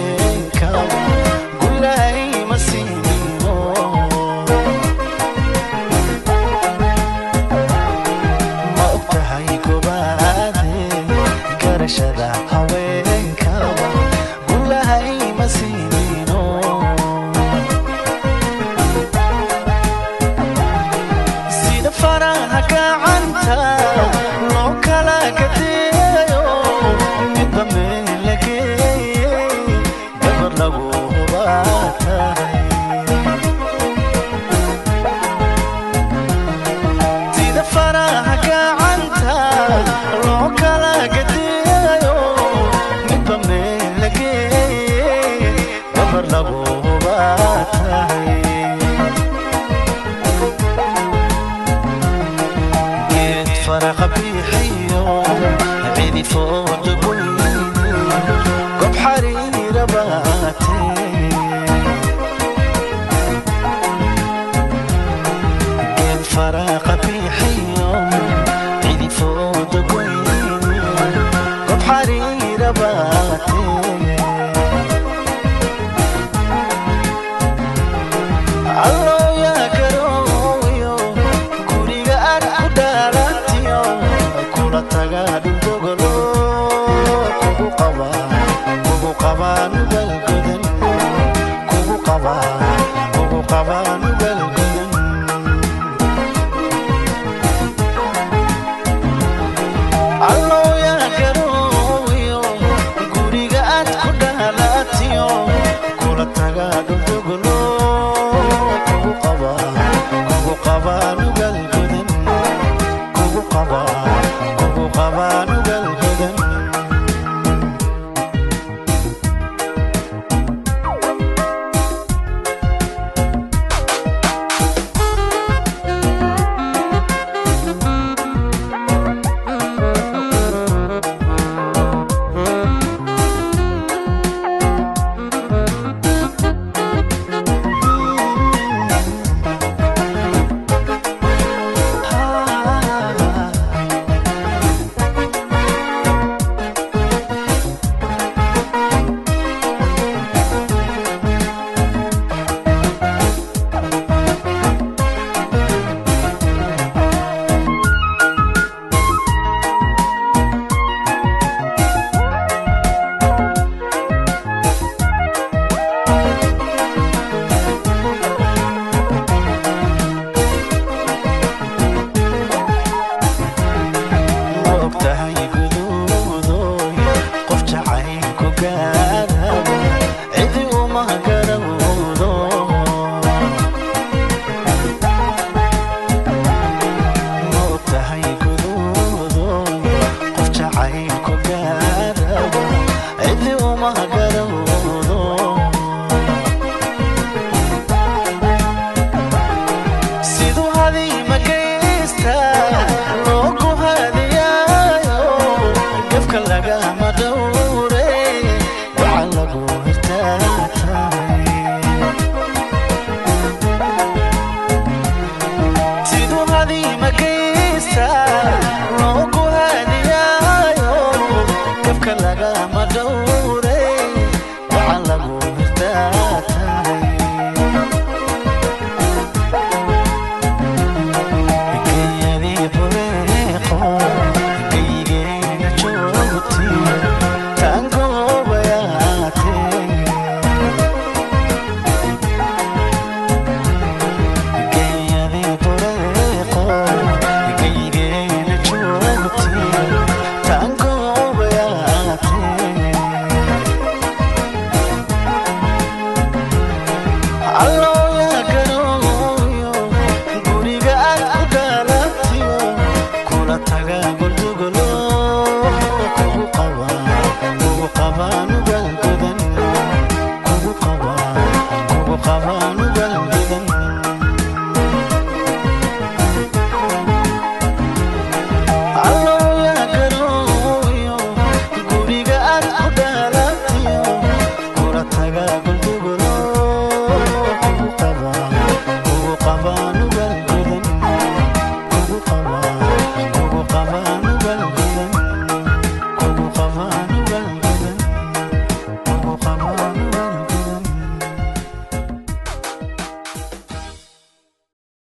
Haweenka gulay ma siinino. Ma ogtahay gobaade, garashada haweenka gulahay ma siinino. Sida faraha gacanta loo kala gadeeyo, midba meel la geeyey, gabar lagu hubaatahay. Sida faraha gacanta loo kala gadeeyo, midba meel la geeyey, gabar lagu hubaatahay. Geed faraqa bixiyo, cidi fooda goyni, gob xariira baatee. Geed faraqa bixiyo, cidi fooda goyni, gob xariira baatee. Allow yaa garooyo, guriga aad ku dhalatiyo, kula taga dhuldogolo, kugu qaba, kugu qaba nugal godan, kugu qaba, kugu qaba nugal godan. Allow yaa garooyo, guriga aad ku dhalatiyo, kula taga dhuldogolo, kugu qaba, kugu qaba nugal godan, kugu qaba, kugu qaba nugal godan. Ma ogtahay guduudoy, qof jacaylku gaaraba cidi uma garawdo. Ma ogtahay guduudoy, qof jacaylku gaaraba cidi uma garawdo. Siduu hadiima geysta loogu hadiyaayo, gafka lagama dhowre, waxa lagu hirtaatay. Siduu hadiima geysta loogu hadiyaayo, gafka lagama dhowre.